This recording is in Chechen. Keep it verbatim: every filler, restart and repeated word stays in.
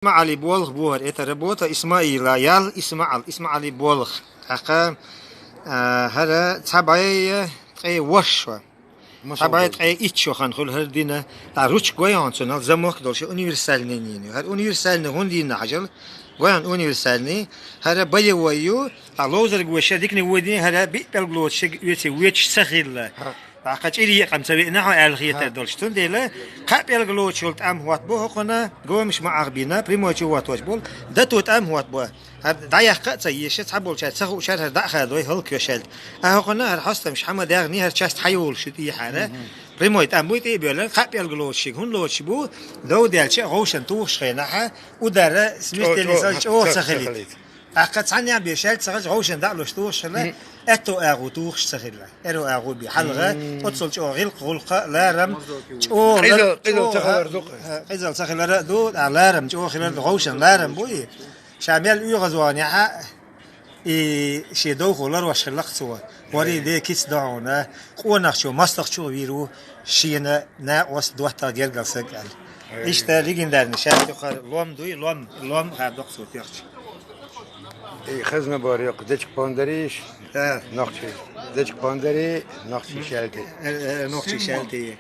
ИсмаӀали болх бу хӀара, это работа ИсмаӀила, ял ИсмаӀал, ИсмаӀали болх. ТӀаккха, а, хӀара цхьа бӀе ткъе ворхӀ шо. Цхьа бӀе ткъе итт шо хан хуьлу хӀара дина. ТӀаккха ручка гой хьуна цунах, замок долуш универсальный нина. ХӀара универсальный хӀунда дийна хьажал? Гой хьуна универсальный. ХӀара боевой ю, тӀаккха ловзарг вешан дикане водийна, хӀара биъ пӀелг лоцуш шега оьций вуьтуш ца хилла. ТӀаккха чӀир екъам ца веана хьо аьлла хетар долуш. Цундела кхаа пӀелг лоцуш йолу тӀам хӀоттабо хӀокхунна, гомаш ма ахбина, прямой чу хӀоттош болу, дато тӀам хӀоттабо. ХӀара дӀаяккха а ца еша, цхьаболчара ца хуучара хӀара дӀа а хадой, хӀаллакйо шаьлта. Ахьа хӀокхунна хӀара хьостамаш хьан ма дегӀний, хӀара часть хьайолуш ю тӀехьара. Прямой тӀам буй тӀе а боьллина, кхаа пӀелг лоцуш шега. ХӀунда лоцуш бу, дов даьлча а гӀовшан тухуш хенахь, удара смертельный чӀогӀа ца хилийта. ТӀаккха цхьаннех бен шаьлта ца хилча, гӀовшан дӀа а луш тухуш хилла, аьтту агӀо тухуш ца хилла. Аьрру агӀо бен хьалха, оццул чӀогӀа гӀиллакх, гӀуллакх, ларам чӀогӀа, къизалла ца хилар а ду, а, ларам чӀогӀа хилар а ду, гӀовшан ларам бу и. Ша мел оьгӀазваханехь а, и шен довхо ларош хилла-кх цо. ВорхӀе де кица до хьуна, къонахчо мостагӀчо а вийр ву, шена накъост доттагӀа гергара саг аьлла. Иштта легендарный шаьш ю хӀара, лом дуй, лом, лом хадо-кх цо тӀехь. И хазна бара йоккха дечка пондарий, нохчий дечка пондарий, нохчий шаьлтий. Э, э, нохчий шаьлтий.